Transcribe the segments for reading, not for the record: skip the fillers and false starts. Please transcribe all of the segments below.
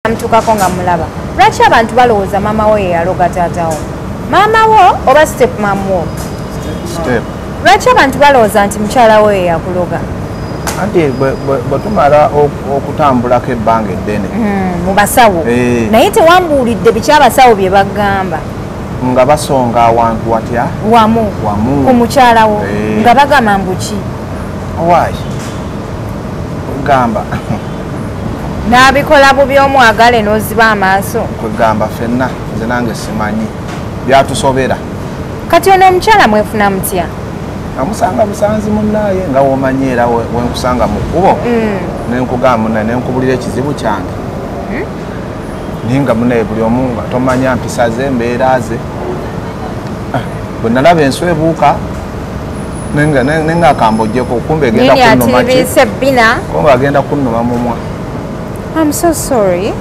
Mutukako nga mulaba. Lwaki abantu balowooza maama wo ye yaloga taata wo? Maama wo oba step mum wo? Step. Lwaki abantu balowooza nti mukyala wo ye yakuloga? Anti bwe tumala okutambulako ebbanga eddene mu basawo, naye tewambuulidde biki abasawo bye bagamba. Nga basonga awantu watya? Wamu. Wamu. Ku mukyala wo. Nga bagamba mbu ki? Owaayi. Gamba. N'abikola bubi omwagale n'oziba amaaso. Kwegamba ffenna nze nange simanyi byatusobera. Kati ono omukyala mwefuna mutya? Namusanga busanzi munnaaye nga w'omanyi era wenkusanga mu kkubo ne nkugamba munnaye ne nkubulira ekizibu kyange. Naye nga munnaye buli omu nga tomanya mpisa ze embeera ze. Bwe nalaba enswa ebuuka nenga akambojjeko kumbe egenda kunnuma ki? Kumbe agenda kunnuma mumwa. I'm so sorry.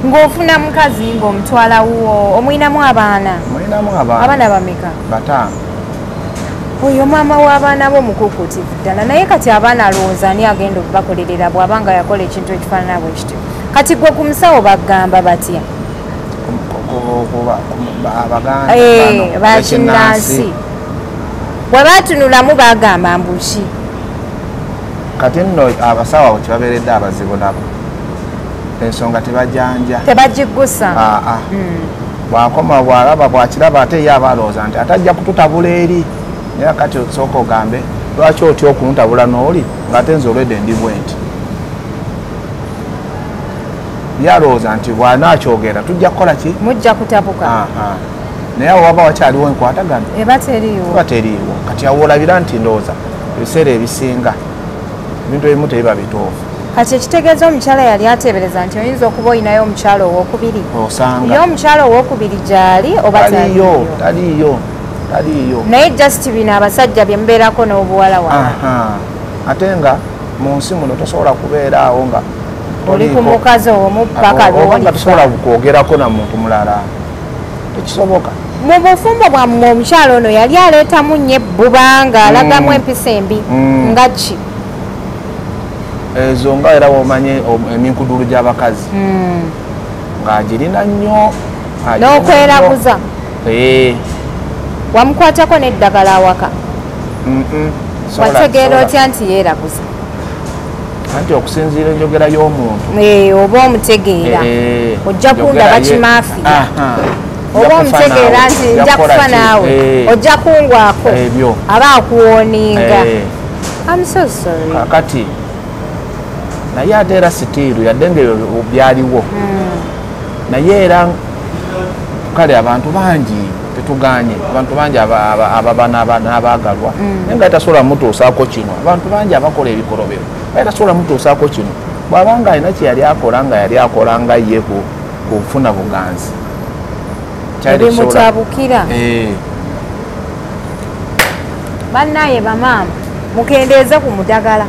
Ng'ofuna mukazi ng'omutwala wuwo, omuyinamu abaana? Omuyinamu abaana. Abaana bameka? 5. Oyo maama w'abaana bo mukukuutivu ddala, naye kati abaana alowooza ani agenda okubakolerera bw'aba nga yakola ekintu ekifaanana bwe kityo. Kati gwe ku musawo bagamba batya? Abaganda bakinnansi. Bwe baatunulamu bagamba mbu ki? Kati nno abasawo abo kyebabeeredde abazibu nabo ensonga tebajanja, tebagiggusa. Bwakoma bwalaba bwakiraba ate ye aba alowooza nti ate ajja kututabula eri. Naye kati osooka ogambe lwaki otya okuntabula n'oli ng'ate nze olwedde ndi bwe nti. Ye alowooza nti bw'anaakyogera tujja kukola ki? Mujja kutabuka. Naye awo waba wakyaliwo enkwatagano eba teriiwo. Eba teriiwo. Kati awo olabira nti ndowooza ebiseera ebisinga ebintu ebimu tebiba bituufu. Kati ekitegeeza omukyala yali ateebereza nti oyinza okuba olinayo omukyala owookubiri. Osanga. Ye omukyala owookubiri gy'ali oba taliiyo? Taliiyo, taliiyo. Naye just bino abasajja bye mubeerako n'obuwala wala. Ate nga mu nsi muno tosobola kubeera awo nga oli ku mukazi omu paka lw'olifa. Nga tosobola kwogerako na muntu mulala. Tekisoboka. Mu bufumbo bwammwe omukyala ono yali aleetamu nnyo ebbuba ng'alagamu empisa embi nga ki? Ezo nga era womanye eminkudulu gy'abakazi ng'agirina nnyo n'okweraguza. Wamukwatako n'eddagala awaka? Wategeera otya nti yeeraguza? Anti okusinziira enjogera y'omuntu oba omutegeera ojja kundaba kimaafiya oba omutegeera nti nja kufa naawe ojja kungwako aba akuwooninga. I'm so sorry. Kakati naye ate era sitiiru yadde nga ebyo byaliwo, naye era kale abantu bangi tetuganye, abantu bangi ababa n'abaagalwa naye nga tasobola mutuusaako kino. Abantu bangi abakola ebikolobero naye tasobola mutuusaako kino bw'abanga alina kye yali akola nga yali akola nga ye kufuna buganzi ebimutabukira. Bannaye bamaama mukendeeze ku mudagala.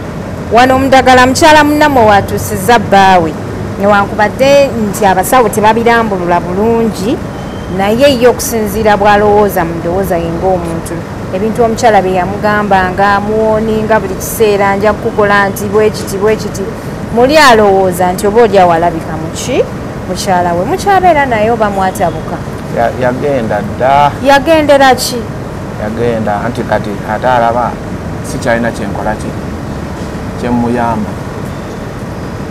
Wano omudagala mukyala munnammwe watuusizza bbaawe, newankubadde nti abasawo tebabirambulula bulungi, naye ye okusinziira bw'alowooza mu ndowooza ye ng'omuntu ebintu omukyala bye yamugambanga amuwooninga buli kiseera nja kukukola nti bwekiti bwekiti, muli alowooza nti oba oli awalabika muki mukyala we mukyabeera naye oba mwatabuka. Yagenda dda. Yagendera ki? Yagenda anti kati ate alaba sikyalina kyenkola ki kyemuyamba.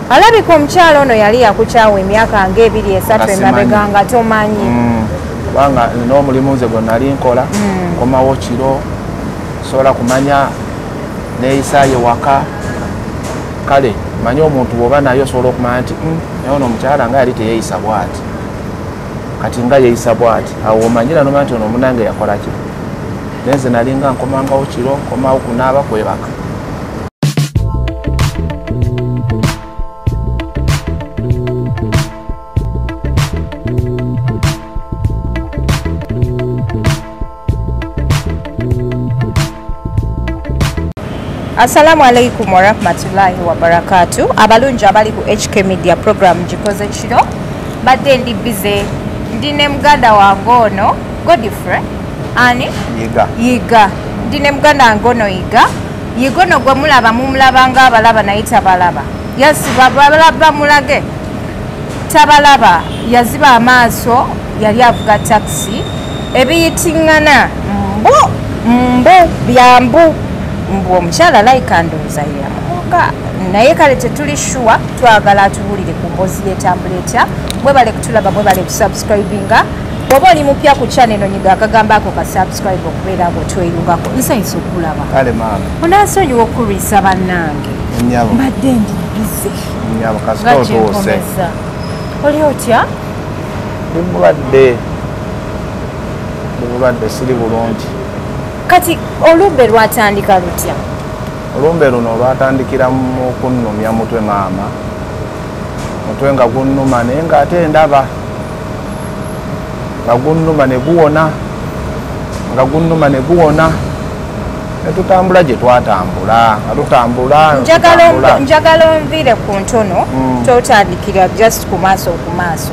Alabika omukyala ono yali yakukyawa emyaka nga 2 3 emabega nga tomanyi. Kubanga n'omulimu nze gwe nali nkola nkomawo kiro sobola kumanya neeyisaayo waka. Kale manye omuntu bw'oba naye osobola okumanya nti naye ono omukyala nga yali teyeeyisa bw'ati, kati nga yeeyisa bw'ati, awo omanyira nomanya nti ono omunange yakola ki. Naye nze nali nga nkomangawo kiro, nkomawo kunaaba kwebaka. Assalamu alaikum warahmatullahi wabarakatuh. Abalungi abali ku HK Media program gikoze kiro badde ndi bize ndi ne muganda wange ono Godfrey ani Yiga. Yiga ndi ne muganda wange ono Yiga. Yiga ono gwe mulaba mumulaba nga abalaba naye tabalaba. Yes, babalaba mulage. Tabalaba, yaziba amaaso, yali avuga takisi, ebiyitiŋŋana mbu mbu byambu mbu omukyala layika ndowooza yamukoka, naye kale tetuli sure, twagala atubuulire ku mboozi y'etambula etya. Mwebale kutulaba, mwebale kusubscribinga. Bw'oba oli mupya ku channel, onyiga akagambo ako ka subscribe okubeera nga otweyungako. Nsanyusa okulaba. Kale maama. Onansonyiwa okulwisa bannange. Nnyabo. Mbadde ndi busy. Nnyabo, kasita Nga otuuse. kyenkomeza. Oli otya? Ndi mulwadde. Ndi bulwadde, siri bulungi. Kati olumbe lwatandika lutya? Olumbe luno lwatandikira mu kunnumya mutwe maama. Mutwe nga gunnuma naye ng'ate ndaba. Nga gunnuma ne guwona. Nga gunnuma ne guwona. Ne tutambula gye twatambula. Nga tutambula, nga tutambula. Njagala onviire ku ntono, totandikira just ku maaso ku maaso.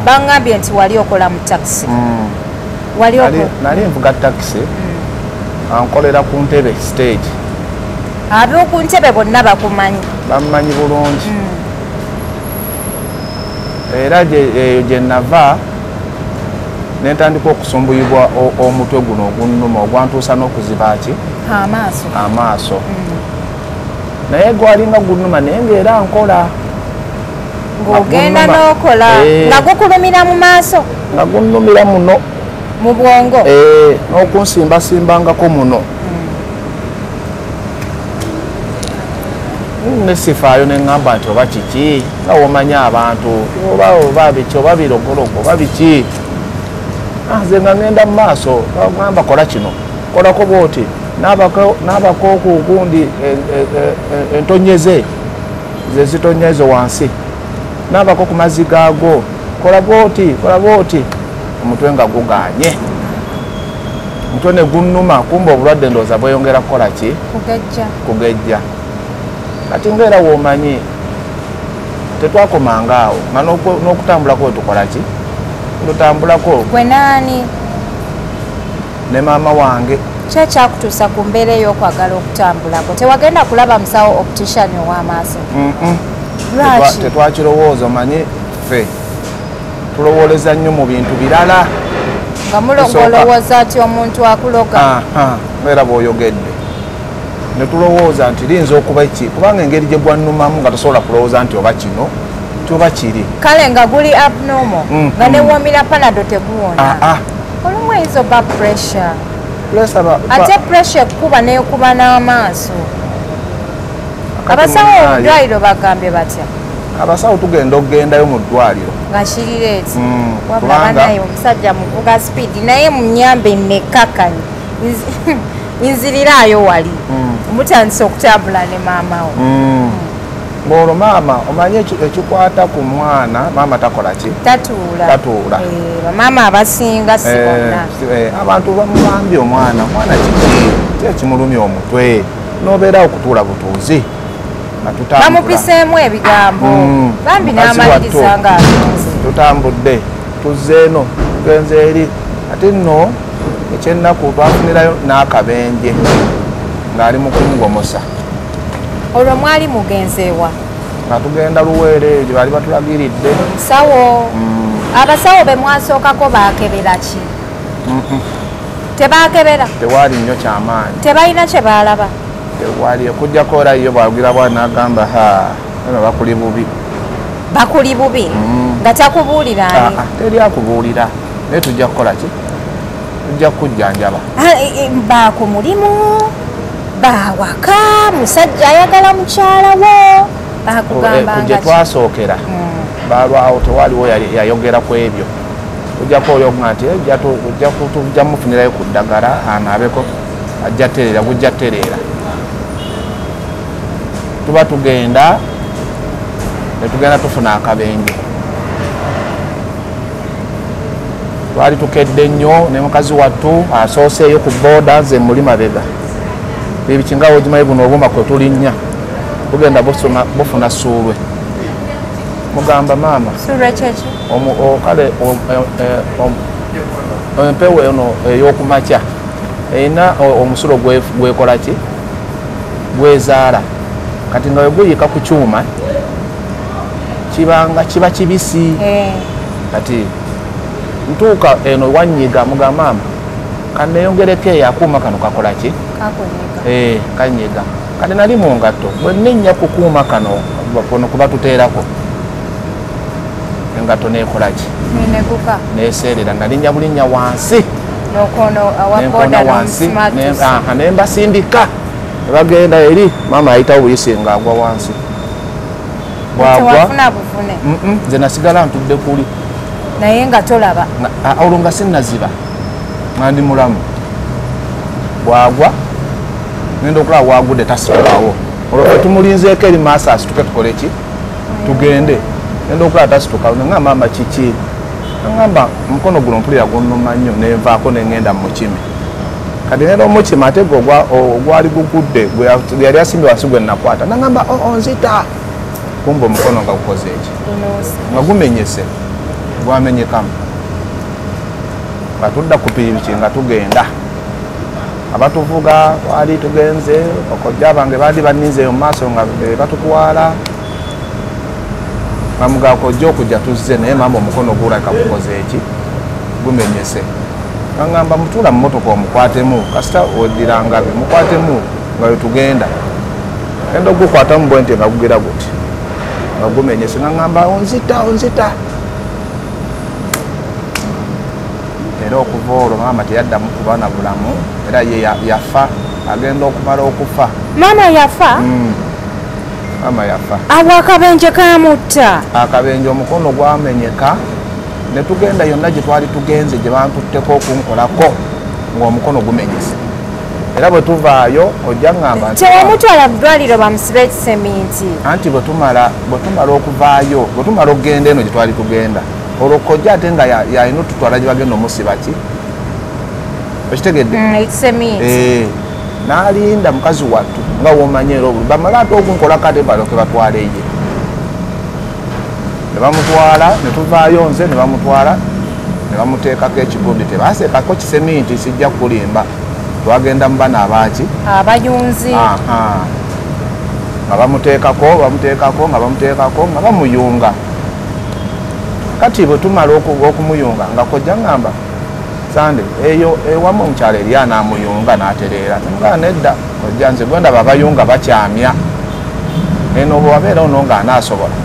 Baŋŋambye nti wali okola mu takisi. Wali Nali nvuga takisi. Ankolera ku ntebe stage. Ab'oku ntebe bonna bakumanyi. Bammanyi bulungi. Era eyo gye nava ne ntandika okusumbuyibwa omutwe guno ogunnuma ogwantuusa n'okuziba ki? Amaaso. Amaaso. Naye gwalinga gunnuma naye ng'era nkola. Ng'ogenda Gunnuma. n'okola. Nga gukulumira mu maaso? Nga gunnumira muno. Mu bwongo? N'okunsimbasimbangako muno. Ne sifaayo ne ŋŋamba nti oba kiki, nga w'omanyi abantu, oba biki, oba birogologo, oba biki. Nze nga ŋŋenda mu maaso, bagamba kola kino, kolako bw'oti, n'abako ku gundi, entonyeze, ze zitonnya ezo wansi, n'abako ku mazzi gaago, kola bw'oti, kola bw'oti, omutwe nga gugaanye. Omutwe ne gunnuma, kumbe obulwadde ndowooza bweyongera kukola ki? Kugejja. Kugejja. Kati ng'era w'omanyi, tetwakomanga awo, nga n'okutambulako we tukola ki? Tutambulako. Gwe naani? Ne maama wange. Ki ekyakutuusa ku mbeera ey'okwagala okutambulako? Tewagenda kulaba musawo optician ow'amaaso? Lwaki? Tetwakirowooza, omanyi ffe tulowooleza nnyo mu bintu birala. Nga mulowooza nti omuntu akuloga. Aha, era bw'oyogedde. Ne tulowooza nti liyinza okuba ki, kubanga engeri gye gwannumamu nga tosobola kulowooza nti oba kino, nti oba kiri. Kale nga guli abnormal, nga ne womira Panadol teguwona. Olumu eyinza oba pressure. Pressure Ate pressure ekukuba n'ekuba n'amaaso. Kati Abasawo munaayo. mu ddwaliro bagambye batya? Abasawo tugenda okugendayo mu ddwaliro. Nga kirireeti. Wabula Kubanga banaye omusajja muvuga speed naye munyambe nekkakanye. Nzirirayo wali. Mutandise okutambula ne maama wo. Ng'olwo maama omanyi ekikwata ku mwana, maama takola ki? Tatuula. Tatuula. Bamaama abasinga si bonna. Abantu bamugambye omwana, omwana kiki? Ki ekimulumya omutwe? N'obeerawo kutuula butuuzi. Nga tutambula. Bamupiseemu ebigambo. Bambi Mukazi n'amaliriza wattu. ng'agenze. Tutambudde, tuzze eno, tugenze eri. Ate nno ekyennaku twafunirayo n'akabenje ng'ali mu kungomosa. Olwo mwali mugenze wa? Nga tugenda Luweero eyo gye baali batulagiridde. Omusawo. Abasawo be mwasookako baakebera ki? Tebaakebera? Tewaali nnyo kyamaanyi. Tebalina kye baalaba? Tewaali, okuggyako era yo bw'agira bw'ati n'agamba, ha, bano bakuli bubi. Bakuli bubi? Nga takubuulira ani? Teri akubuulira. Naye tujja kukola ki? Tujja kukujjanjaba. Baako mulimu, baawaka, musajja ayagala mukyala wo. Bakugamba Ku gye nga ki? twasookera, balwawo tewaliwo yayogera ku ebyo. Ojjako oli okuŋŋamba nti, tujja mufunirayo ku ddagala, anaabeko, ajja tereera, gujja tereera. Tuba tugenda, ne tugenda tufuna akabenje. Twali tukedde nnyo ne mukazi wattu asooseeyo ku booda, nze muli mabega. Biki nga ogimanyi buno obuuma kwe tulinnya, bugenda bufuna ssuulwe. Mugamba maama. Ssuulwe kyeki? Kale, empewo eno ey'okumakya erina omusulo gwekola ki? Gwezaala. Kati nga bwe guyiika ku kyuma, Kibanga kiba kibisi. Kati ntuuka eno wanyiga muga maama kaneyongereko eyo akuuma kano kakola ki? Kakunyiga. Kanyiga. Kati nali mu ngatto bwe nninnya ku kuuma kano kuno kuba tuteerako engatto neekola ki? Neneguka. Neeseerera nalinnya bulinnya wansi. N'okoona awa boda n'omusimatusi. Ne mbasindika ne bagenda eri maama ayitawo buyisi ng'agwa wansi. Bwagwa. Tewafuna buvune. Nze nasigala ntudde kuli. Naye nga tolaba. Olwo nga sinnaziba nga ndi mulamu. Bwagwa ngenda okulaba wagudde tasitukawo. Olwo ffe tumulinzeeko eri maaso asituke tukole ki? Tugende. Ngenda okulaba tasitukawo ne ŋŋamba maama kiki? Ŋŋamba omukono guno mpulira gunnuma nnyo ne nvaako ne ŋŋenda mu mukime. Kati ngenda omukima ate gwe ogwali gugudde gwe yali asimbye wansi gwe nakwata. Naŋŋamba onzita. Kumbe omukono nga gukoze eki? Nga gumenyese. Gwamenyekamu. Nga tudda ku pikipiki nga tugenda. Abatuvuga twali tugenze, bakojja bange baali banninzeeyo mu maaso nga batutwala. Nga mugamba kojja okujja tuzze naye maama omukono gulabika gukoze eki? Gumenyese. Nga mutuula mu mmotoka omukwatemu, kasita oddira ngabe mukwatemu nga we tugenda. Ngenda ogukwatamu bwe nti nga gugira guti. Nga gumenyese nga ŋŋamba onzita onzita. Era okuva olwo maama teyaddamu kuba na bulamu era ye yafa agenda okumala okufa. Maama yafa? Maama yafa. Awo akabenje kamutta. Akabenje omukono gwamenyeka ne tugenda yonna gye twali tugenze gye bantutteko okunkolako ng'omukono gumenyese. Era bwe tuvaayo ojja ŋŋamba nti tewamutwala mu ddwaliro bamusibe ekiseminti. Anti bwe tumala okuvaayo bwe tumala okugenda eno gye twali tugenda olwo kojja ate nga yalina otutwala gye bagenda omusiba ki? Okitegedde? Ekiseminti. N'alinda mukazi wattu nga w'omanyi era obulu bamale ate okunkolako ate balyoke batwale ye. Ne bamutwala ne tuvaayo nze ne bamutwala ne bamuteekako ekigundi tebaaseekako kiseminti sijja kukulimba. Twagenda mu bano abaaki? Abayunzi. Nga bamuteekako nga bamuteekako nga bamuyunga. Kati bwe tumala okumuyunga nga kojja ŋŋamba Sande eyo ewamu omukyala eri anaamuyunga n'atereera. Nga nedda kojja nze gwe ndaba abayunga bakyamya. Eno bw'abeera ono ng'anaasobola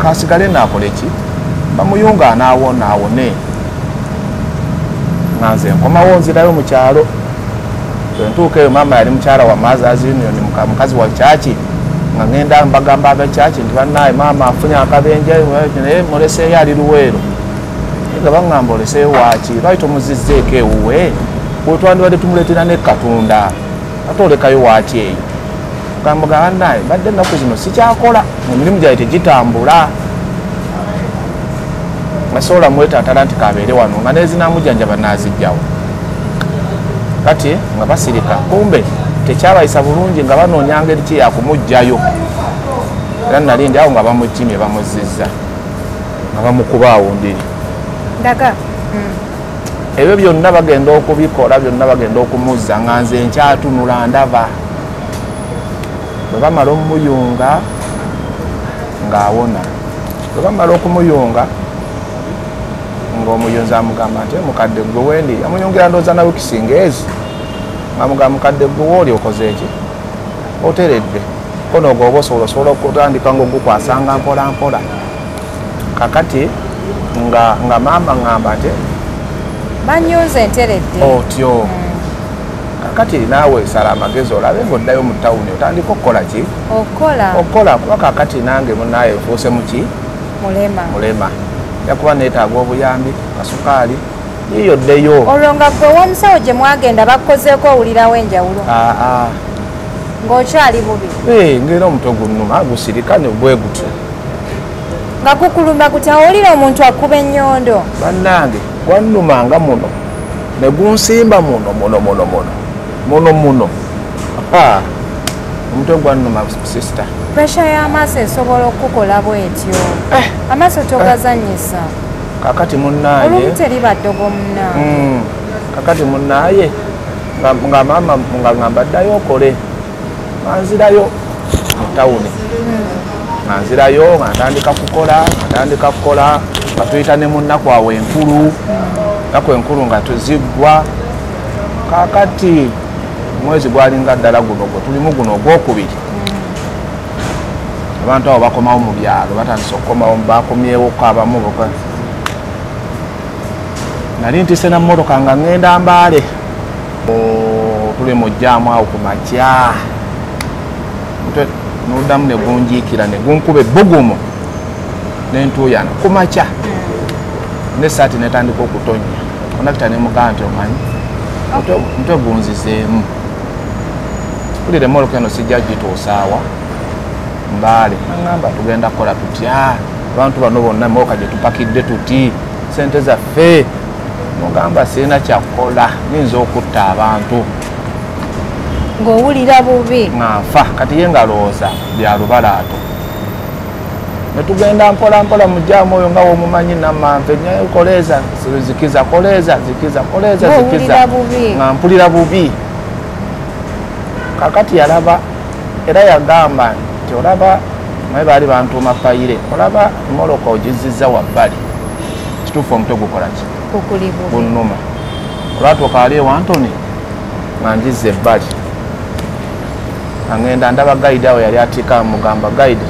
kasigale naakole ki? Bamuyunga anaawona awone. Nga nze nkomawo nzirayo mu kyalo. Bwe ntuuka eyo maama yali mukyala wa Mothers Union mukazi wa kyaki. Nga ngenda mbagamba abakyaki nti bannaaye maama afunye akabenje naye muleseeyo ali Luweero. Nga baŋŋamba oleseeyo waaki? Lwaki tomuzizzeeko ewuwe? Bwe twandibadde tumuleetera ne Katonda ate olekayo waaki eyo? Gamba bannaaye mbadde ennaku zino sikyakola emirimu gyange tegitambula. Nga sobola mwetantala nti kabeere wano nga n'ezinamujjanjaba naaziggyawo. Kati nga basirika kumbe tekyabayisa bulungi nga banoonya ngeri ki yakumuggyayo. Era nali ndi awo nga bamukimye bamuzizza nga bamukuba awo ndiri. Ndaga. Ebyo byonna bagenda okubikola byonna bagenda okumuzza nga nze nkyatunula ndaba. Bwe bamala omuyunga ng'awona. Bwe bamala okumuyunga ng'omuyunzi amugamba nti mukadde gwe wendi amuyungira ndowooza na wiiki ng'ezi. Amugamba mukadde gwe wooli okoze eki? Oteredde. Kono ogwo oba osobola okutandika ng'ogukwasanga mpola mpola. Kakati nga maama ŋŋamba nti banyunze nteredde. Otyo. Kakati naawe sala amagezi olabe ng'oddayo mu tawuni otandika okukola ki? Okukola. Okukola kuba kakati nange munnaaye nfuuse mu ki? Mulema. Mulema. Nja kuba neetaaga obuyambi, kasukaali, yiiyo ddeyo. Olwo nga ggwe ow'omusawo gye mwagenda bakukozeeko owulirawo enjawulo? Ng'okyali bubi? Ng'era omutwe gunnuma gusirika ne bwe gutyo. Nga gukuluma gutya owulira omuntu akuba ennyondo? Bannange gwannumanga muno ne gunsimba muno muno muno muno muno muno. Omutwe gwannuma sister. Pressure y'amaaso esobola okukukola bw'etyo. Amaaso togazannyisa. Kakati munnaaye. Olumu teriba ddogo munnange. Kakati munnaaye nga maama nga ngamba ddayo okole. Nga nzirayo mu tawuni. Nga nzirayo nga ntandika kukola nga tuyita ne mu nnaku awo enkulu, nnaku enkulu nga tuziggwa. Kaakati omwezi gwalinga ddala guno gwe tulimu guno ogwokubiri, abantu abo bakomawo mu byalo, batandise okukomawo, bakomyewoko abamu. Nali ntise na mmotoka nga ŋŋenda Mbaale, tuli mu jjaamu awo ku makya, noddamu ne gunjiikira ne gunkuba ebbugumu nentuuyana ku makya, n'essaati netandika okutonnya. Kondakita ne mugamba nti omanyi omutwe gunzizeemu, mpulira emmotoka eno sijja gituusaawa Mbaale. Naŋŋamba tugenda kukola tutya, abantu bano bonna emmotoka gye tupakidde tuti, sente zaffe. Mugamba sirina kyakukola, nyinza okutta abantu. Ng'owulira bubi. Nga nfa. Kati ye ngalowooza bya lubalaato. Ne tugenda mpola mpola mu jjaamu oyo nga womumanyi Nammanve, koleeza zikiza, koleeza zikiza, koleeza zikiza. Nga mpulira bubi. Kakati yalaba era yagamba nti olaba, naye baali bantuuma Payire, olaba emmotoka ogizizza wabbali, kituufu omutwe gukola ki? Gunnuma. Olwatuuka wali ewa Antony nga njizza ebbali, nga ngenda ndaba guide awo yali atiika, mugamba guide,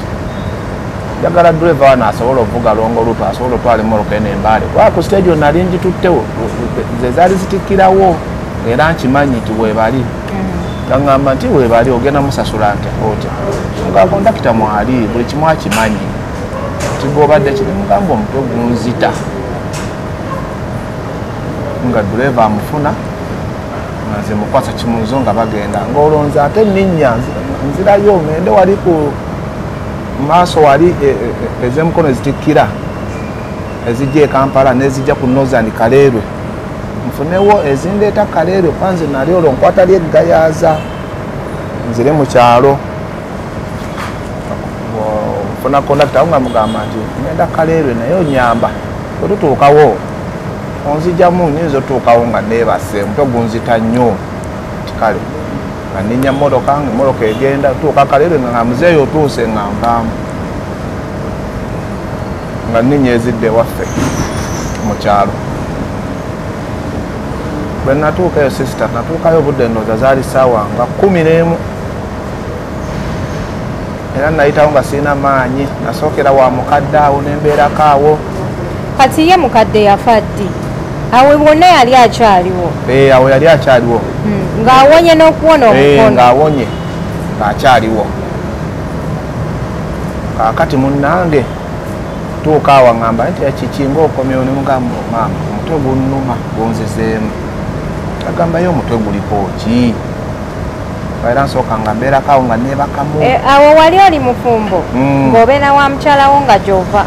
njagala driver wano asobola ovuga longo luto, asobola otwala emmotoka eno Embaale, kuba ku stage nali ngituttewo, ze zaali zitikkirawo, era nkimanyi nti weebali. Gaŋŋamba nti weebali, ogenda musasula nti otya? Nga kondakita mwali buli kimu akimanyi nti gwobadde kiri. Mugamba omutwe gunzita, nga driver amufuna, nga nze mukwasa kimunzo nga bagenda. Ng'olonze ate nninnya nzirayo ngende wali ku maaso wali ez'emikono ezitikkira ezijja e Kampala n'ezijja ku Northern Kaleerwe, nfunewo ezindeeta Kaleerwe, kuba nze nali olwo nkwata ly'eggayaaza nzire mu kyalo. Nfuna kondakita awo nga mugamba nti ngenda Kaleerwe, naye onyamba bwe tutuukawo onzijamu, nyinza otuukawo nga neebase, omutwe gunzita nnyo. Nti kale, nga nninnya mmotoka, nga emmotoka egenda tuuka Kaleerwe, nga muzeeyo otuuse, nga nvaamu nga nninnya ezidde ewaffe mu kyalo. Bwe natuukayo sister, natuukayo obudde ndowooza zaali ssaawa nga 11, era nayitawo nga sirina maanyi, nasookera wa mukadde awo ne mbeerako awo. Kati ye mukadde yafa ddi? Awo wonna yali akyaliwo? Awo yali akyaliwo. Ng'awonye n'okuwona omukono? Ng'awonye, ng'akyaliwo. Kaakati munnange tuuka awo aŋŋamba nti kiki ng'okomyewo? Ne mugamba maama omutwe gunnuma gunzizeemu. Agamba ye omutwe guliko ki? Era nsooka nga mbeerako awo nga neebakamu. Awo wali oli mufumbo? Ng'obeera wa mukyalawo nga gy'ova?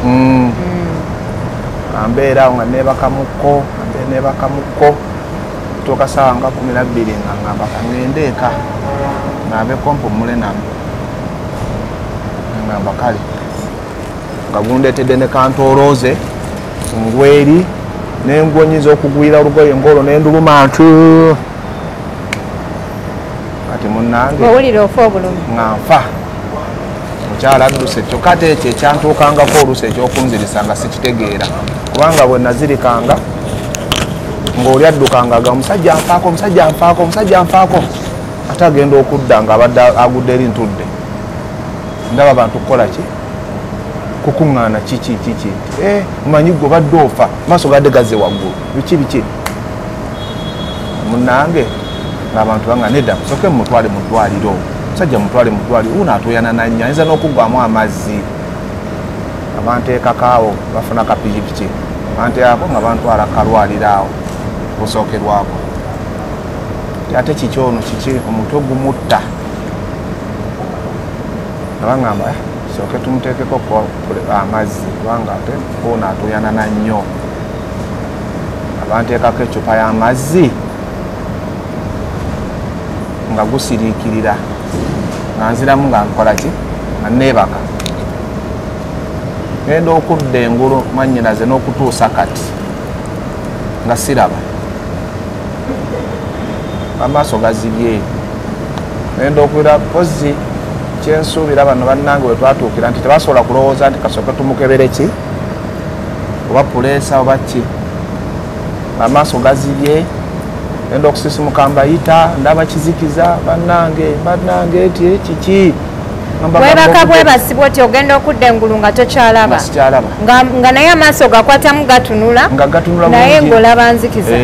Nga mbeera awo nga neebakamukko, neebakamukko, tuuka ssaawa nga 12 nga ngamba kaŋŋende eka naabeko mpumule namu. Ngamba kale, nga gundeetedde ne kantoolooze ngweri nengwo nyinza okugwira olugoye ng'olwo nenduluma nti kati munnange owulira ofa obulumi. Nga nfa, mukyala adduse. Kyokka ate ekyo ekyantuukangako oluusi ekyokunzirisa nga sikitegeera, kubanga bwe nazirikanga ng'oli addukanga ga omusajja nfaako, omusajja nfaako, omusajja nfaako, ate agenda okudda nga abadde agudde eri ntudde, ndaba abantu kukola ki, kukuŋŋaana kiki kiki, omanyi gwe obadde ofa, maaso gadde gazze waggulu, biki biki. Munnange ng'abantu banga nedda, musooke mumutwale mu ddwaliro, omusajja mutwale mu ddwaliro, wuno atuuyana nannya, ayinza n'okuggwamu amazzi. Nga banteekako awo, bafuna kapikipiki banteekako nga bantwala kalwaliro awo busookerwako. Ate kiki ono kiki, omutwe gumutta. Nga baŋŋamba sooke tumuteekeko amazzi kubanga ate ono atuuyanana nnyo. Nga banteekako eccupa y'amazzi nga gusiriikirira, nga nziramu nga nkola ki, nga neebaka. Ngenda okudda engulu mwannyinaze n'okutuusa kati nga siraba, amaaso gazibye. Ngenda okwira pozzi Kyensuubira bano bannange we twatuukira nti tebasobola kulowooza nti kasooke tumukebere ki oba puleesa oba ki. Amaaso gazibye, enda okusisimuka mbayita, ndaba kizikiza, bannange bannange eti kiki. Webaka bwebasibwa oti ogenda okudda engulu nga tokyalaba. Nga naye amaaso gakwatamu gatunula, naye ng'olaba nzikiza.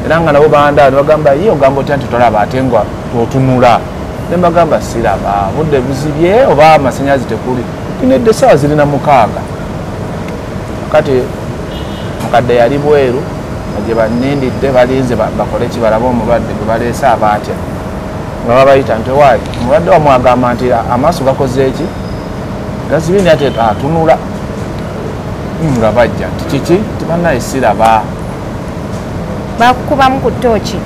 Era nga nabo banda ne bagamba ye ogamba otya nti tolaba ate nga otunula. Ne mbagamba siraba, budde buzibye oba amasannyalaze tekuli. Nedda essaawa zirina 6. Kati mukadde yali bweru gye bannindidde balinze bakole ki balabe omulwadde gwe baleese abaatya. Nga babayita nti waayi omulwadde wammwe agamba nti amaaso gakoze eki gazibye naye ate atunula. Nga bajja nti kiki nti bannaye siraba. Bakukubamu ku ttooki.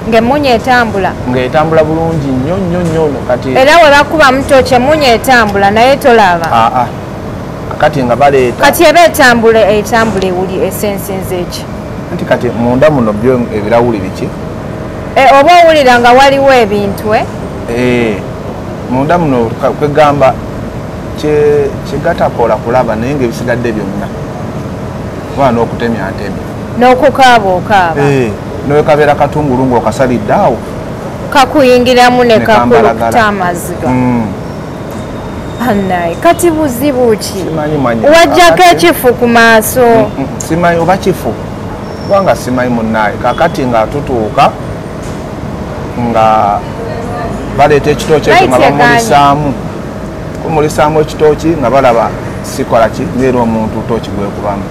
Ng'emmunye etambula. Ng'etambula bulungi nnyo nnyo nnyo kati. Era we bakubamu ttooki emmunye etambula naye tolaba. Kati nga baleeta. Kati eba etambula etambula ewuli esensinze eki. Anti kati munda muno byo ebirawuli biki? Oba owulira nga waliwo ebintu Munda muno kwegamba kyegatakola kulaba naye ng'ebisigadde byonna. Kuba n'okutemya ntemya. N'okukaaba okaaba. N'okabeera katungulu ng'okasalidde awo. Kakuyingiramu ne kakulukuta amaziga. Annaye kati buzibu ki? Wajjako ekifu ku maaso. Simanyi oba kifu. Kubanga simanyi munnaye. Kaakati nga tutuuka nga baleeta ekitooki ekyo nga bamulisaamu. Kumulisaamu ekitooki nga balaba sikola ki ng'era omuntu tooki gwekubamu.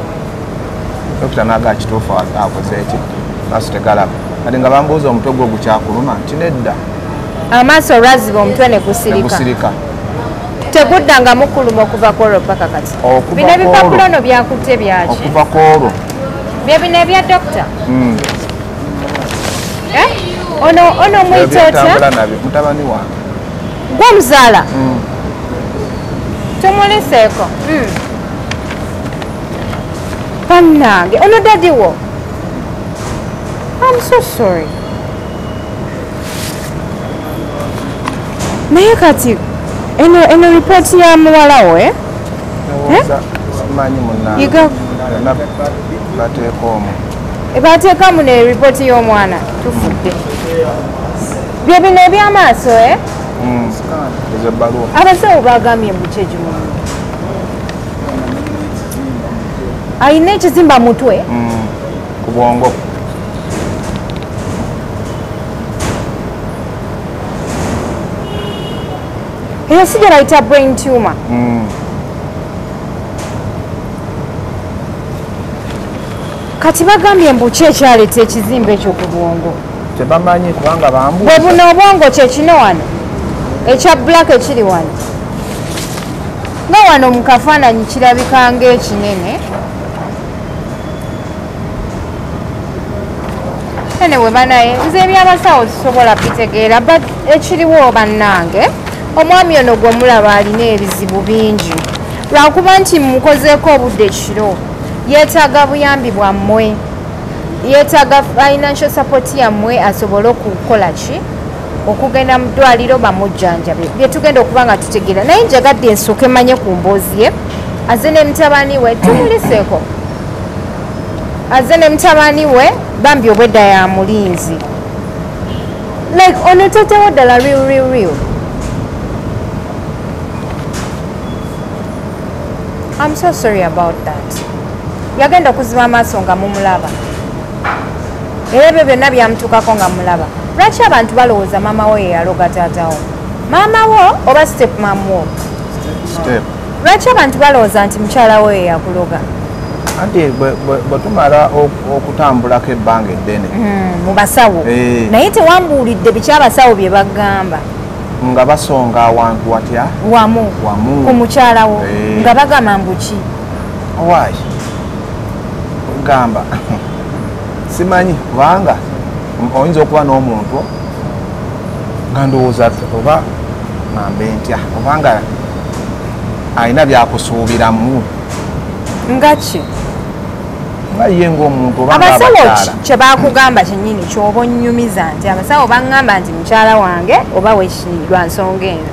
Dokita n'agaa kituufu akoze eki maaso tegalaba. Kati nga bambuuza omutwe gwo gukyakuluma nti nedda. Amaaso olwaziba omutwe ne gusirika. Teguddangamu kuluma okuva ku olwo paka kati. Bino ebipapula ono byakutte byaki? Okuva ku olwo. Bye bino ebya dokita? Ono omuyita otya? Mutabani wange. Gwe omuzaala? Tumuliseeko. Bannange, ono daddy wo? I'm so sorry. Naye kati eno ripooti ya muwala wo Simanyi munnange. Bateeka omwo. Bateekamu ne ripooti y'omwana tufudde. Bye bino eby'amaaso Ezo ebbaluwa. Abasawo bagambye mbu ki egimumu? Alina ekizimba mutwe? Ku bwongo. Eyo si gye bayita brain tumor. Kati bagambye mbu ki ekyaleeta ekizimba ekyo ku bwongo? Tebamanyi kubanga bambuuza. Bwe buno obwongo kye kino wano ekya black ekiri wano. Nga wano mu kafaananyi kirabika ng'ekinene. Anyway banaye nze ebyabasawo sisobola bitegeera but ekiriwo bannange omwami ono gwe mulaba alina ebizibu bingi. Lwakuba nti mukozeeko obudde kiro yeetaaga buyambi bwammwe, yeetaaga financial support yammwe asobole okukola ki okugenda mu ddwaliro bamujjanjabe. Bye tugenda okuba nga tutegeera naye njagadde nsooke manye ku mboozi ye azze ne mutabani we tumuliseeko. Azze ne mutabani we bambi obwedda ya mulinzi. Like ono taatawo ddala real real real. I'm so sorry about that. Yagenda okuziba amaaso nga mumulaba. Era ebyo byonna byamutuukako nga mulaba. Lwaki abantu balowooza maama wo ye yaloga taatawo? Maama wo oba step mum wo? Step. Lwaki abantu balowooza nti mukyala wo ye yakuloga? Anti bwe tumala okutambulako ebbanga eddene. Mu basawo. Naye tewambuulidde biki abasawo bye bagamba. Nga basonga awantu watya? Wamu. Ku mukyala wo. Nga bagamba mbu ki? Owaayi. Gamba. Simanyi kubanga oyinza okuba n'omuntu nga ndowooza oba ngambe ntya obanga alina byakusuubiramu. Nga ki? Nga ye ng'omuntu oba abasawo ng'abakyala. Kye baakugamba kyennyini ky'oba onnyumiza nti abasawo baŋŋamba nti mukyala wange oba lwa nsonga eno.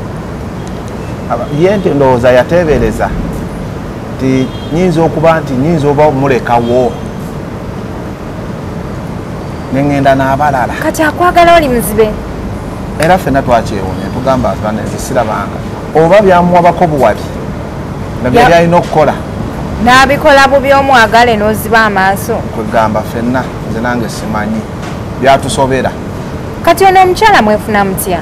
Ye nti ndowooza yateebereza nti nyinza okuba nti nyinza oba omulekawo neŋŋenda n'abalala. Kati akwagala oli muzibe. Era ffenna twakyewuunya, tugamba nze sirabanga oba byamuwabako buwabi nga byali alina okukola n'abikola bubi, omwagale n'oziba amaaso. Kwegamba ffenna nze nange simanyi, byatusobera. Kati ono omukyala mwefuna mutya?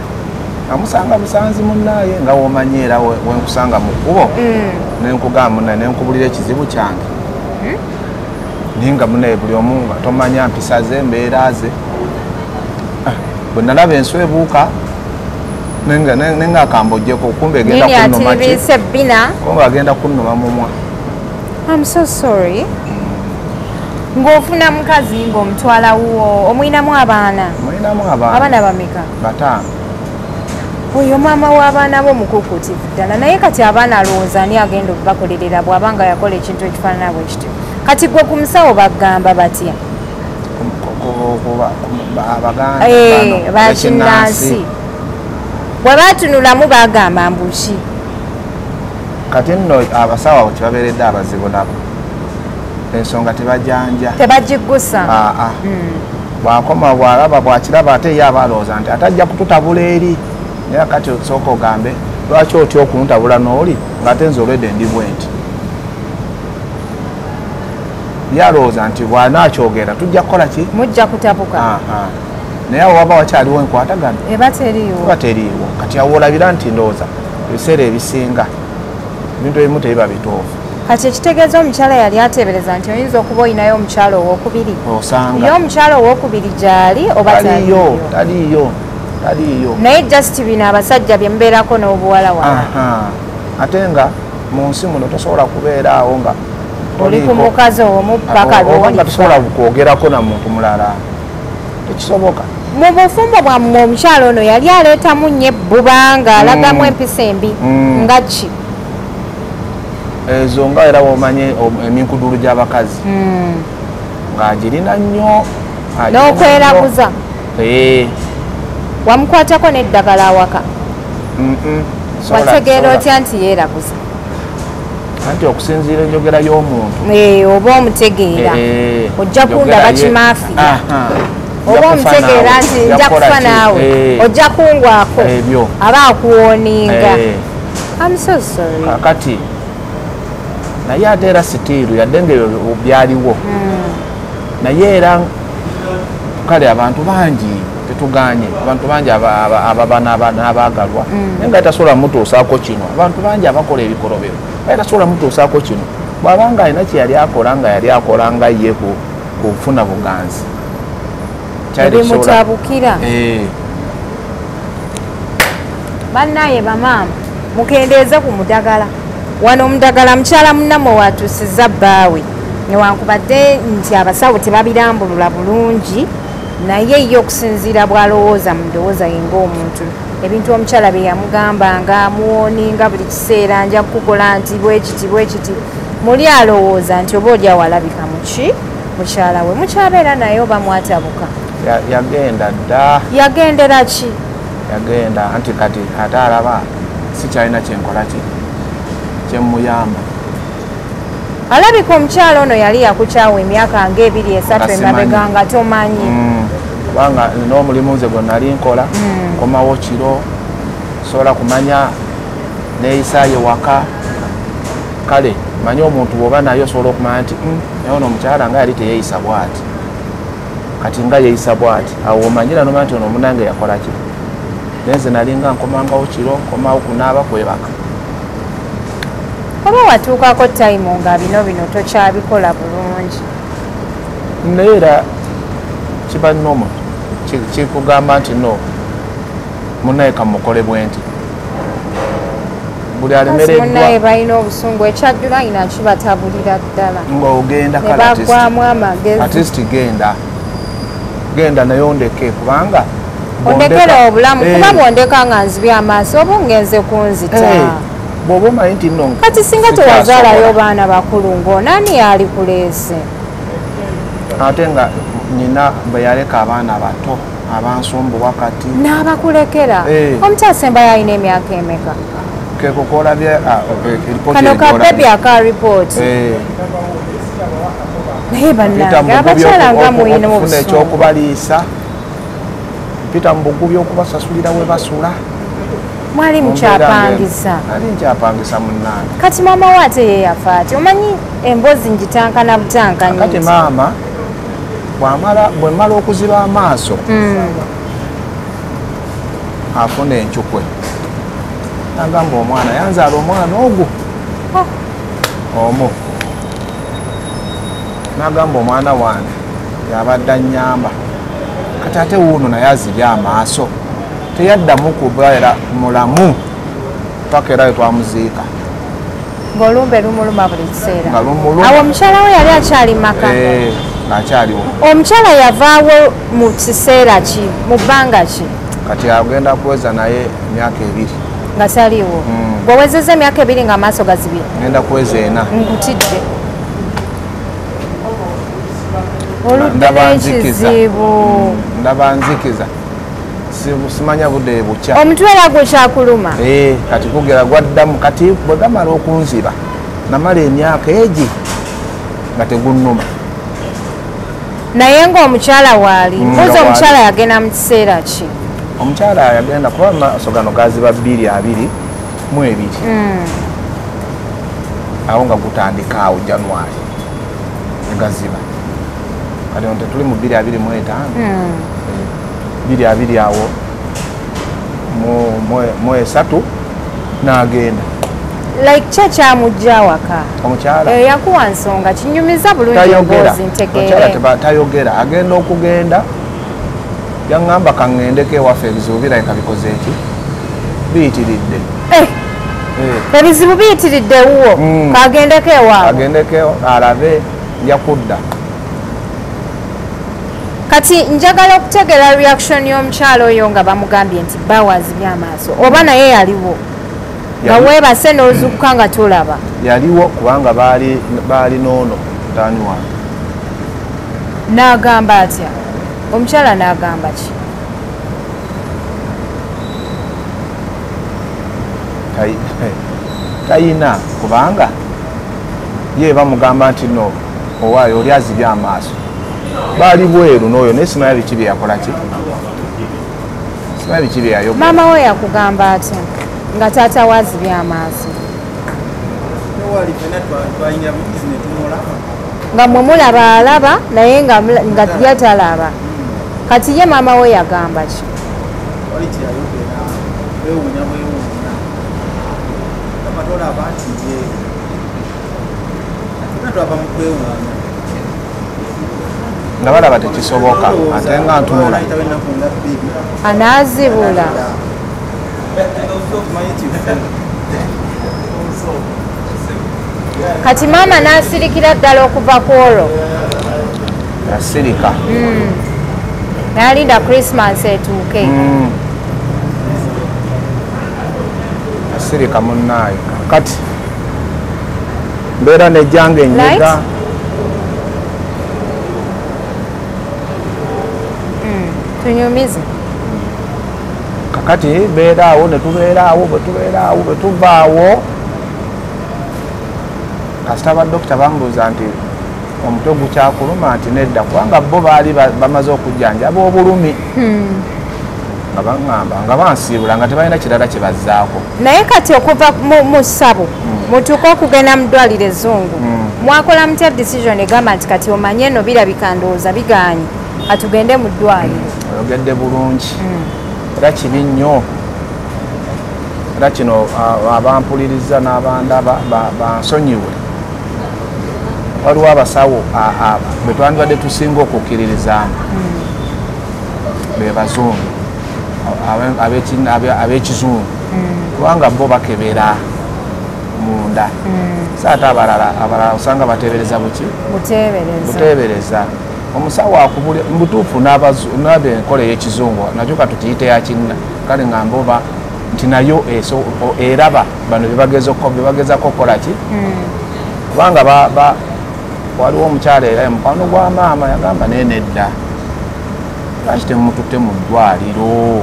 Namusanga busanzi munnaaye nga womanyi, era wenkusanga mu kkubo nenkugamba munnaye, nenkubulira ekizibu kyange, naye nga munnaye buli omu nga tomanya mpisa ze, embeera ze. Bwe nalaba enswa ebuuka nenga akambojjeko, kumbe egenda kunnuma ki? Kumbe agenda kunnuma mumwa. I'm so sorry. Ng'ofuna mukazi ng'omutwala wuwo, omuyinamu abaana? Muyinamu abaana. Abaana bameka? 5. Oyo maama w'abaana bo mukukuutivu ddala, naye kati abaana alowooza ani agenda okubakolerera bw'abanga yakola ekintu ekifaanana bwe kityo. Kati gwe ku musawo bagamba batya? Abaganda bakinnansi bwe batunulamu bagamba mbu ki? Kati nno abasawo abo kyebabeeredde abazibu nabo ensonga tebajanja, tebagiggusa. Bwakoma bwalaba bwakiraba ate ye aba alowooza nti ate ajja kututabula eri, naye kati osooka ogambe lwaki otya okuntabula n'oli ng'ate nze olwedde ndi bwe nti. Ye alowooza nti bw'anaakyogera tujja kukola ki? Mujja kutabuka. Naye awo waba wakyaliwo enkwatagano eba teriiwo, eba teriiwo. Kati awo olabira nti ndowooza ebiseera ebisinga ebintu ebimu tebiba bituufu. Kati ekitegeeza omukyala yali ateebereza nti oyinza okuba olinayo omukyala owookubiri. Osanga ye omukyala owookubiri gy'ali oba taliiyo? Taliiyo, taliiyo. Naye just bino abasajja bye mubeerako n'obuwala wala. Ate nga mu nsi muno tosobola kubeera awo nga oli ku mukazi omu paka lw'olifa, nga tosobola kwogerako na muntu mulala, tekisoboka. Mu bufumbo bwammwe omukyala ono yali aleetamu nnyo ebbuba ng'alagamu empisa embi nga ki? Ezo nga era womanye eminkudulu gy'abakazi ng'agirina nnyo n'okweraguza. Wamukwatako n'eddagala awaka? Wategeera otya nti yeeraguza? Anti okusinziira enjogera y'omuntu oba omutegeera, ojja kundaba kimaafiya, oba omutegeera nti nja kufa naawe, ojja kungwako, aba akuwooninga. I'm so sorry. Kakati naye ate era sitiiru yadde nga ebyo byaliwo, naye era kale abantu bangi tetuganye, abantu bangi ababa n'abaagalwa, naye nga tasobola mutuusaako kino. Abantu bangi abakola ebikolobero naye tasobola mutuusaako kino, bw'abanga alina kye yali akola nga yali akola nga ye kufuna buganzi ebimutabukira. Bannaye bamaama mukendeeze ku mudagala. Wano omudagala mukyala munnammwe watuusizza bbaawe, newankubadde nti abasawo tebabirambulula bulungi, naye ye okusinziira bw'alowooza mu ndowooza ye ng'omuntu, ebintu omukyala bye yamugambanga amuwooninga buli kiseera, nja kukukola nti bwekiti bwekiti, muli alowooza nti oba oli awalabika muki mukyala we mukyabeera naye oba mwatabuka. Yagenda dda. Yagendera ki? Yagenda anti kati ate alaba sikyalina kyenkola ki kyemuyamba. Alabika omukyala ono yali yakukyawa emyaka nga 2 3 emabega nga tomanyi. Kubanga n'omulimu nze gwe nali nkola, nkomawo kiro, sobola kumanya neeyisa ye waka. Kale manyi omuntu bw'oba naye osobola okumanya nti naye ono omukyala nga yali teyeeyisa bw'ati, kati nga yeeyisa bw'ati, awo omanyira nomanya nti ono omunange yakola ki. Naye nze nali nga nkomangawo kiro, nkomawo kunaaba kwebaka. Oba watuukako tayimu nga bino bino tokyabikola bulungi? Naye era kiba normal, kikugamba nti no munnaye kamukole bwe nti buli alemereddwa. Munnaye balina obusungu, ekyajjula ina kibatabulira ddala. Ng'ogenda kale bagwamu amagezi. At least genda genda naye ondeke, kubanga ondekera obulamu, kuba bwondeka nga nzibye amaaso oba ngenze kunzita. Bw'oba omanyi nti nno kati singa tewazaalayo baana bakulu ng'onaani yali kuleese? Ate nga nnyina bwe yaleka abaana bato abansumbuwa kati n'abakulekera. Omuto asembayo alina emyaka emeka? Keko kolabye kano ka baby aka report. Naye bannange abakyala nga muyina okufuna ekyokubaliisa, mpita mu bugubi okubasasulira we basula. Mwali mukyapangisa? Nali nkyapangisa munnange. Kati maama we ate ye yafa ati? Omanyi emboozi ngitankana butankanyi. Kati maama bwe mmala okuziba amaaso afuna encukwe, nagamba omwana yanzaala omwana ogwo omu, nagamba omwana wange yabadde annyamba, kati ate wuuno naye azibye amaaso, teyaddamu kubeera mulamu paka era twamuziika. Ng'olumbe lumuluma buli kiseera. Awo omukyala we yali akyali maka? Ng'akyaliwo. Omukyala yavaawo mu kiseera ki, mu bbanga ki? Kati agenda kuweza naye emyaka 2. Nga taliiwo? Bw'owezezza emyaka 2 ng'amaaso gazibye? Ngenda kuweza 4. Nkutidde. Oludde n'ekizibu. Ndaba nzikiza. Simanya budde bukya. Omutwe era gukyakuluma? Kati kugera gwaddamu, kati bwe gamala okunziba namala emyaka egi nga tegunnuma. Naye ng'omukyala waali, mpozi omukyala yagenda mu kiseera ki? Omukyala yagenda kuba amaaso gano gaziba 2022. Awo nga gutandika awo January negaziba. Kati ono tetuli mu 2025. 2020 awo mu 3 n'agenda. Like ki ekyamujja awaka? Omukyala yakuwa nsonga kinyumiza bulungi emboozi ntegeere. Omukyala tayogera, agenda okugenda yaŋŋamba kaŋŋendeko ewaffe ebizibu birabika bikoze eki? Biyitiridde. Ebizibu biyitiridde ewuwo, kagendeko ewaabwe. Agendeko alabe yakudda. Kati njagala okutegeera reaction y'omukyala oyo nga bamugambye nti bba azibye amaaso, oba naye yaliwo? Nga weebase n'ozuukuka nga tolaba. Yaliwo kubanga baali n'ono mutaani wange. N'agamba atya? Omukyala n'agamba ki? Tayina kubanga ye bamugamba nti no owaayo oli azibye amaaso. Baali bweru n'oyo naye simanya biki bye yakola ki? Simanya biki bye yayogera. Maama we yakugamba atya nga taata we azibye amaaso? Nga mwe mulaba alaba naye nga ye talaba. Kati ye maama we yagamba ki? Nga balaba tekisoboka ate nga ntunula. Anaazibula. Kati maama n'asirikira ddala okuva ku olwo. Yasirika. N'alinda Christmas etuuke. Yasirika munnaayo. Kati mbeera nejjanga enyiga. Tunyumize. Kakati mbeera awo ne tubeera awo bwe tubeera awo bwe tuvaawo. Kasita badokita bambuuza nti omutwe gukyakuluma nti nedda, kubanga bo baali bamaze okujjanjaba obulumi. Nga baŋŋamba nga bansiibula nga tebalina kirala kye bazzaako. Naye kati okuva mu ssabo mutuuke okugenda mu ddwaliro ezzungu, mwakola mutya decision egamba nti kati omanye eno birabika ndowooza bigaanye atugende mu ddwaliro? Oyogedde bulungi. Era kibi nnyo. Era kino abampuliriza n'abandaba bansonyiwe. Waliwo abasawo be twandibadde tusinga okukkiririzaamu be bazungu, ab'ekizungu, kubanga bo bakebera munda. So ate abalala osanga bateebereza buki? Buteebereza. Omusawo akubulira mu butuufu n'abenkola ey'ekizungu nakyo katukiyite ya kinna, kale ngamba oba nti nayo eraba bano byebagezaako okukola ki? Kubanga waliwo omukyala era mukwano gwa maama yagamba naye nedda, lwaki temututte mu ddwaliro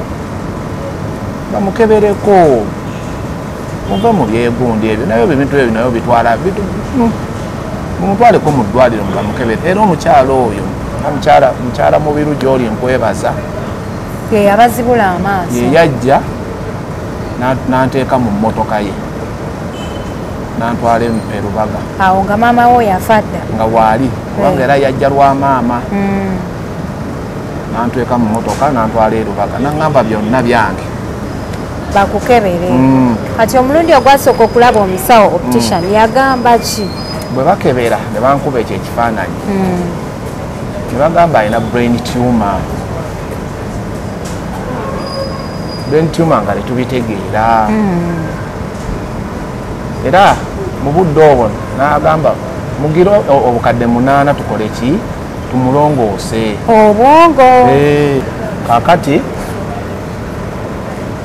bamukebereko? Muve mu byegundi ebyo naye ebintu ebyo nayo bitwala mumutwaleko mu ddwaliro mubamukebere. Era omukyalo oyo mukyala Mubiru gy'oli nkwebaza, ye yabazibula amaaso, ye yajja n'anteeka mu mmotoka ye nantwala e Rubaga. Awo nga maama wo yafa dda? Nga waali, kubanga era yajja lwa maama. Nantweka mu mmotoka nantwala e Rubaga, naŋŋamba byonna byange bakukebere. Kati omulundi ogwasooka okulaba omusawo optician yagamba ki? Bwe bakebera ne bankuba ekyo ekifaananyi, ne bagamba alina brain tumor. Brain tumor nga tetubitegeera. Era mu budde obwo n'agamba mugire obukadde 8 tukole ki, tumulongoose obwongo. Kaakati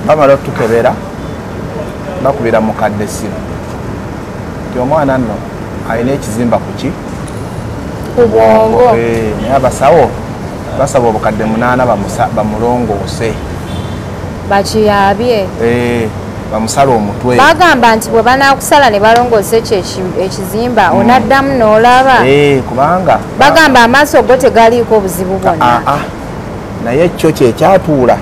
bamala otukebera bakubira mukadde essimu nti omwana nno alina ekizimba ku ki, ku bwongo. Naye abasawo basaba obukadde 8 bamulongoose, bakiyabye, bamusala omutwe. Bagamba nti bwe banaakusala ne balongoosa ekyo ekizimba onaddamu n'olaba. Kubanga bagamba amaaso go tegaliiko obuzibu bwonna. Naye kyo kyekyatuula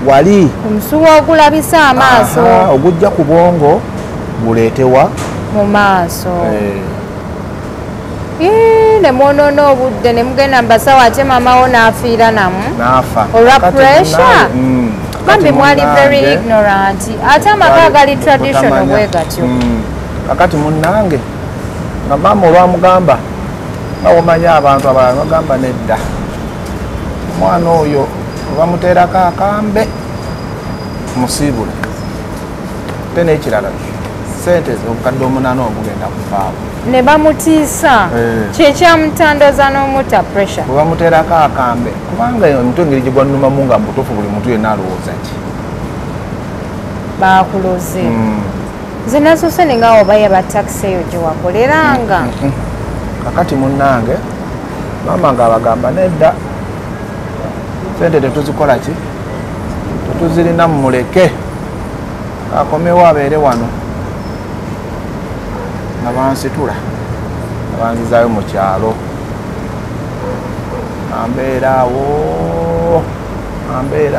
wali omusuwa ogulabisa amaaso ogujja ku bwongo guleetewa mu maaso. Ne mwonoona obudde ne mugenda mu basawo, ate maama wo n'afiira namu n'afa olwa pressure. Bambi mwali very ignorant, ate amaka agali traditional bwe gatyo. Kakati munnange nga maama olwamugamba nga womanya abantu abalala bagamba nedda, omwana oyo bamuteerako akambe musiibule. Ate n'ekirala sente obukadde 8 obugenda kuvaawo. Ne bamutiisa, kyekyamutandaza n'omutta pressure. Bwe bamuteerako akambe, kubanga omutwe engeri gye gwannumamu nga mubutuufu buli muntu yenna alowooza ki bakuloze. Nze nasoose ne nga oba yaba takisi eyo gye wakoleranga. Kakati munnange maama ng'abagamba nedda, sente tetuzikola ki, tetuzirina, mumuleke akomewo abeere wano. Nga bansitula nga banzizaayo mu kyalo, ambeera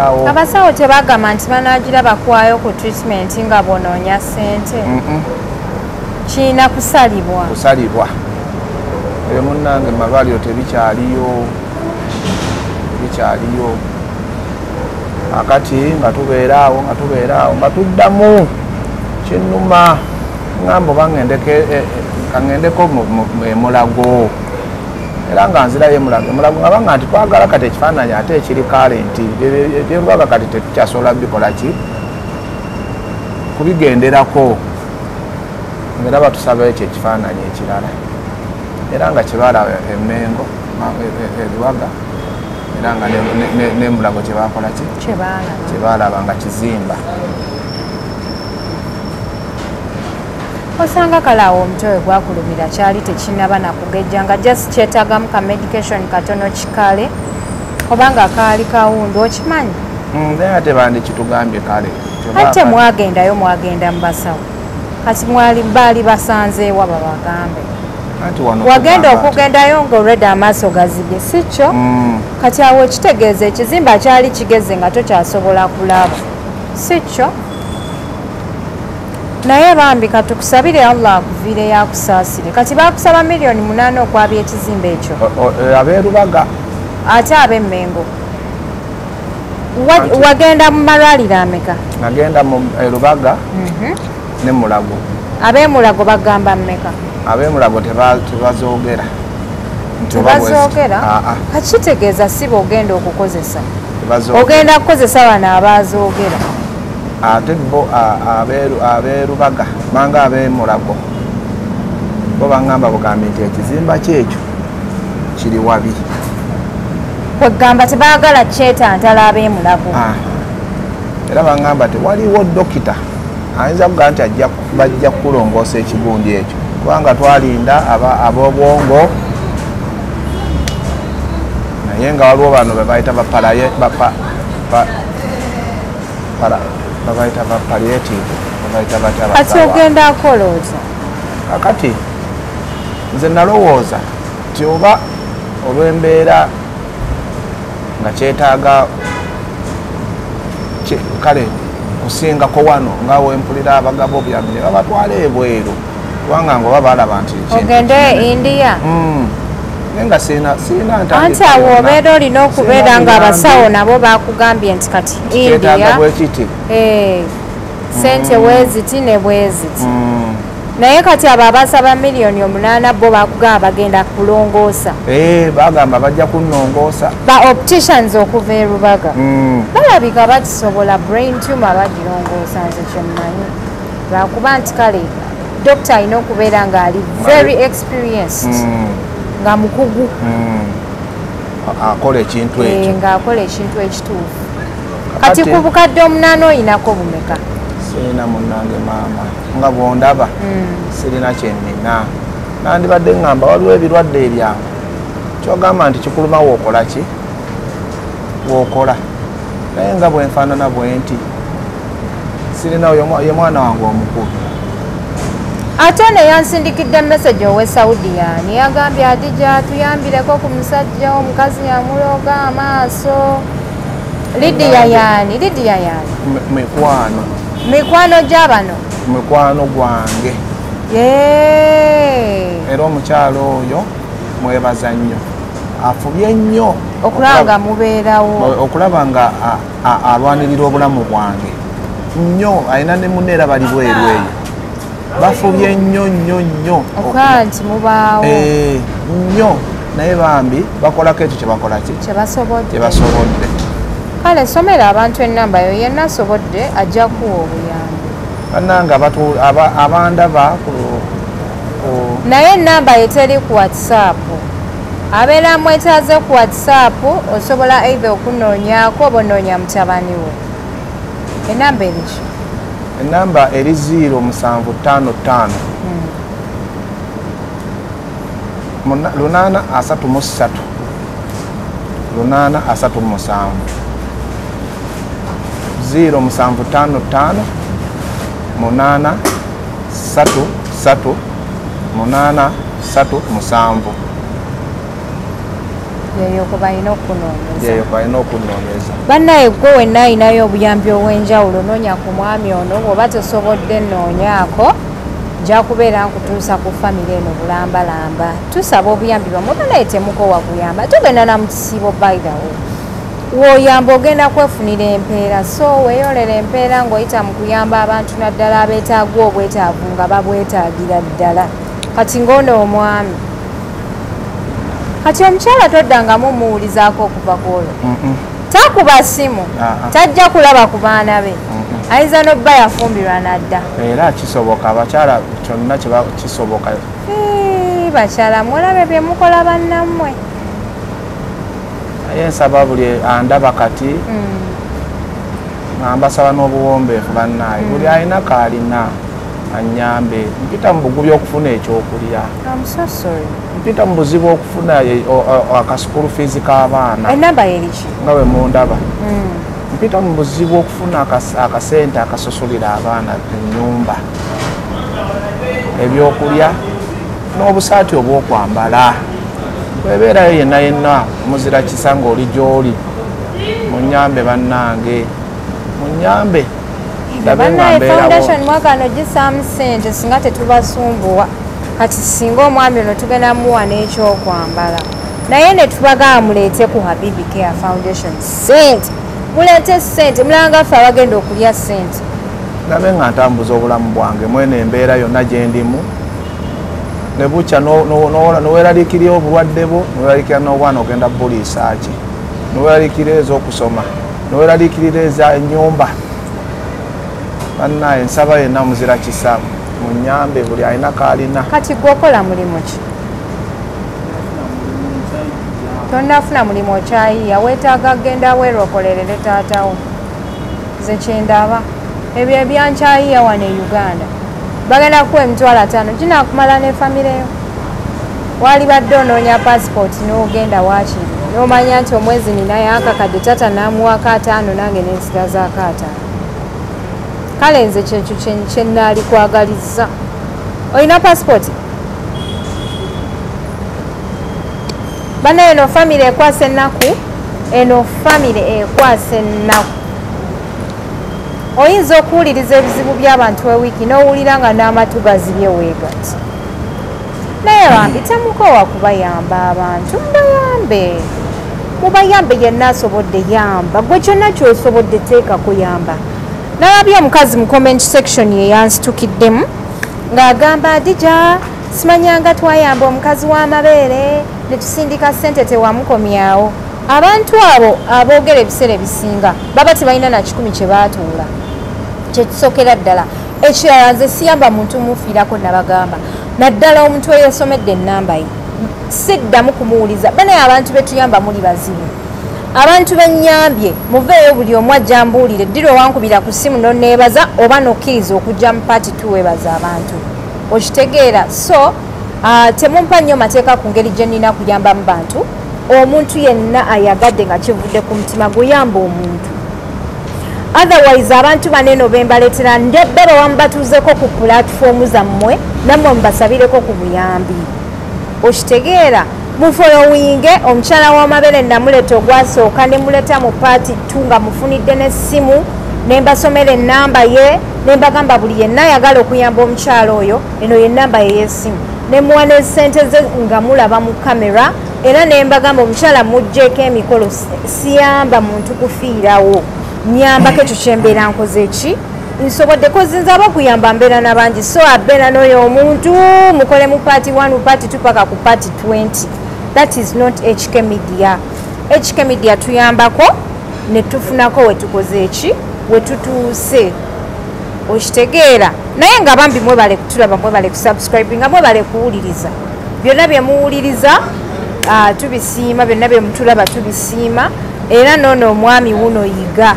awo. Abasawo tebagamba nti banaagira bakwayo ku treatment nga bonoonya ssente? Kirina kusalibwa. Kusalibwa. Ebyo munnange mu malwaliro tebikyaliyo, bikyaliyo. Akati nga tubeera awo nga tuddamu kinnuma, ŋŋamba oba ŋŋendeko Emulago. Era nga nzirayo Emulago nga banga nti twagala kati ekifaananyi ate ekiri current, ebyerubaga kati tetukyasobola bikola ki, kubigenderako. Era batusaba ekyo ekifaananyi ekirala, era nga kyebalaba Emmengo Erubaga, era nga n'Emulago kyebakola ki, kyebalaba nga kizimba. Osanga kale awo omutwe we gwakulumira kyali tekinnaba nakugejja, nga just kyetaagamu ka medication katono kikale, obanga kaali kawundu okimanyi? Naye ate bandikitugambye kale. Ate mwagendayo, mwagenda mu basawo, kati baali basanzeewa babagambe. Wagenda okugendayo nga already amaaso gazibye, si kyo? Kati awo ekitegeeza ekizimba kyali kigeze nga tokyasobola kulaba, si kyo? Naye bambi katukusabire Allah akuviireyo akusaasire. Kati bakusaba 8 million okwabya ekizimba ekyo. Ab'erubaga ate ab'Emmengo. Wagenda mu malwaliro ameka? Nagenda mu Rubaga ne Mulago. Ab'Emulago bagamba mmeka? Ab'Emulago tebazoogera. Tebazoogera? Kakitegeeza si bw'ogenda okukozesa. Ogenda kukozesa bano abazoogera. Ate bo ab'Erubaga banga ab'Emulago bo baŋŋamba bugambi nti ekizimba kyekyo kiri wabi. Kwegamba tebaagala kyetantala ab'Emulago. Era baŋŋamba tewaliwo dokita ayinza kugamba nti bajja kulongoosa ekigundi ekyo, kubanga twalinda ab'obwongo, naye nga waliwo bano be bayita babayita ba palliative Babayita batya Kati abasawo? Ogenda akola otya? Kakati nze nalowooza nti oba olw'embeera nga kyetaaga kale kusingako wano nga wempulira abagaba obuyambi ne babatwala ebweru, kubanga nga oba balaba nti kintu Ogende kinene. India? Naye nga sirina ntandikwa Anti awo yonna. obeera olina okubeera Sirina nga abasawo buyambi. nabo bakugambye nti kati Kyetaaga India bwe kiti. Sente weeziti ne bweziti. Naye kati abo abasaba miliyoni 8 bo bakugamba bagenda kulongoosa? Bagamba bajja kunnongoosa. Ba opticians okuva e Rubaga balabika bakisobola. Brain tumor bagirongoosa, nze kyemmanyi, lwakuba nti kale dokita alina okubeera ng'ali very experienced, nga mukugu. Akola ekintu ekyo. Ng'akola ekintu ekituufu. Kati Kakati ku bukadde 8 oyinako bumeka? Sirina munnange maama, nga bwondaba sirina kyennina. Nandibadde ŋŋamba waliwo ebirwadde ebyangu kyogamba nti kikuluma wookola ki wookola, naye nga bwenfaanana bwe nti sirina. Ye mwana wange omukulu. Ate ono yansindikidde message owe Saudi, yani yagambye, "Adija, tuyambireko ku musajja, omukazi yamuloga amaaso." Lidiya yani? Lidiya yani? Mikwano. Mikwano gy'abano? Mikwano gwange. Era omukyalo oyo mwebaza nnyo, afubye nnyo okulaba nga mubeerawo. Okulaba nga alwanirira obulamu bwange nnyo. Alina ne munne era bali bweru eyo, bafubye nnyo nnyo nnyo okulaba nti mubaawo. Nnyo, naye bambi bakolako ekyo kyebakola ki kyebasobodde. Kyebasobodde. Kale somera abantu enamba yo, yenna asobodde ajja kuwa obuyambi. Bannange abandaba Naye enamba ye teri ku WhatsApp. Abeera mwetaaze ku WhatsApp, osobola either okunoonyaako oba onoonya mutabani we. Enamba eriki? Enamba eri 0755 833 837, 0755 833 837. Yeyo kwe balina okunoonyeza. Yeyo balina okunoonyeza. Bannaye, gwe wenna ayinayo obuyambi obw'enjawulo, noonya ku mwami ono. Bw'oba tosobodde nnoonyaako, nja kubeera nkutuusa ku famire eno bulambalamba. Tusaba obuyambi bwammwe banaye, temukowa kuyamba. Tugenda na mukisiibo. By the way, w'oyamba ogenda kwefunira empeera, so weeyolera empeera ng'oyita mu kuyamba abantu, naddala abeetaaga obwetaavu nga babwetaagira ddala. Kati ng'ono omwami, kati omukyala toddangamu muwulizaako okuva ku olwo? Takuba simu? Ah, ah. Tajja kulaba ku baana be? Ayinza nobba yafumbirwa nadda. Era kisoboka, abakyala kyonna kiba kisoboka. Bakyala mulabe bye mukola bannammwe. Naye nsaba buli andaba kati nga mbasaba n'obuwombeefu, bannaaye, buli alina kaalina anyambe. Mpita mu bugubi okufuna ekyokulya. I'm so sorry. Mpita mu buzibu okufuna aka school fees k'abaana. Enamba yeriki? Nga bwe mundaba, mpita mu buzibu okufuna akasente akasasulira abaana ennyumba, ebyokulya n'obusaati obw'okwambala. Bwebeerayo yenna yenna muzira kisa ng'oli gy'oli, munyambe bannange, munyambe ndabe nga Bannaye, mbeerawo. Foundation mwaka no gisaamu sente singa tetubasumbuwa. Kati singa omwami ono tugenda muwa n'ekyokwambala, naye ne tubagamba muleete ku Habibi Care Foundation sente, muleete sente, mulanga ffe abagenda okulya sente. Ndabe nga ntambuza obulamu bwange mwene embeera yonna gye ndimu, ne bukya noweeraliikirira obulwadde bwo, noweeraliikirira n'obwana ogenda buliisa ki, noweeraliikirira ez'okusoma, noweeraliikirira eza ennyumba. Bannaye, nsaba yenna muzira kisa munyambe, buli alina kaalina. Kati gwe okola mulimu ki? Tonnafuna mulimu, okyayiya, weetaaga genda bweru okolerere taatawo. Nze kyendaba ebyo ebyankyayiya wano e Uganda, bagenda kuwa 50,000 ginakumala ne famire yo. Wali badde onoonya pasipooti n'ogenda waakiri n'omanya nti omwezi ninayo akakadde, tata n'amuwako 50, nange nensigazaako 50. Kale nze kyekyo kyenaali kwagaliza. Olina passport? Bana, eno family ekwasa ennaku, eno family ekwasa ennaku. Oyinza okuwuliriza ebizibu by'abantu ewiiki n'owulira nga n'amatu gazibye weegati. Naye bambi temukoowa kubayamba abantu, mubayambe, mubayambe. Yenna asobodde yamba, gwe kyonna ky'osobodde teekako yamba. Nalabye omukazi mu comment section yeyansitukiddemu ng'agamba, "Adija, simanyanga twayamba omukazi w'amabeere ne tusindika ssente, tewamukomyawo." Abantu abo aboogera ebiseera ebisinga baba tebalina na 100 kye baatuula, kyekisookera ddala. Ekirala, nze siyamba muntu mufiirako. Nabagamba, naddala omuntu eyesomedde ennamba ye, siddamu kumuwuliza. Banaye abantu betuyamba muli bazibu. Abantu benyambye muveeyo, buli omu ajja mbuulire ddira owankubira ku ssimu noneebaza oba nokkiriza okujja mu part tuweebaza abantu, okitegeera? So temumpa nnyo mateeka ku ngeri gye nnina kuyambamu bantu. Omuntu yenna ayagadde nga kivudde ku mutima guyamba omuntu. Otherwise abantu baneno bembaleetera ndebbe wamubatuuzeko ku platform zammwe, nammwe mubasabireko ku buyambi, okitegeera? Mufollowinge omukyala w'amabeere. Namuleeta ogwasooka, ne muleeta mu part 2 nga mufunidde n'essimu, ne mbasomera ennamba ye, ne mbagamba buli yenna ayagala okuyamba omukyala oyo, eno yennamba ye y'essimu, ne muwa n'essente ze nga mulaba mu kamera. Era ne mbagamba omukyala muggyeko emikolo. Siyamba muntu kufiirawo, nyambako ekyo kyembeera nkoze eki nsobodde kozinza aba okuyamba mbeera nabangi. So abeera n'oyo omuntu mukole mu part 1, part 2 paka ku part 20. That is not HK Media. HK Media tuyambako ne tufunako wetukoze eki wetutuuse, okitegeera? Naye nga bambi mwebale kutulaba, mwebale kusubscribinga, mwebale kuwuliriza. Byonna byemuwuliriza tubisiima, byonna byemutulaba tubisiima. Era noono omwami wuno Yiga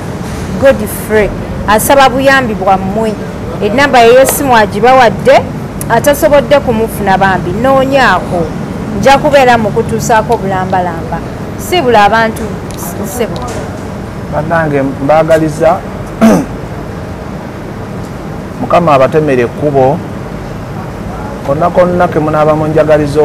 Godfrey asaba buyambi bwammwe. Enamba yeyesimu agibawadde, atasobodde kumufuna bambi noonyaako, nja kubeera mukutuusaako bulambalamba. Sibula abantu, ssebo. Bannange, mbaagaliza Mukama abatemera ekkubo konna konna ke munaaba munjagaliza.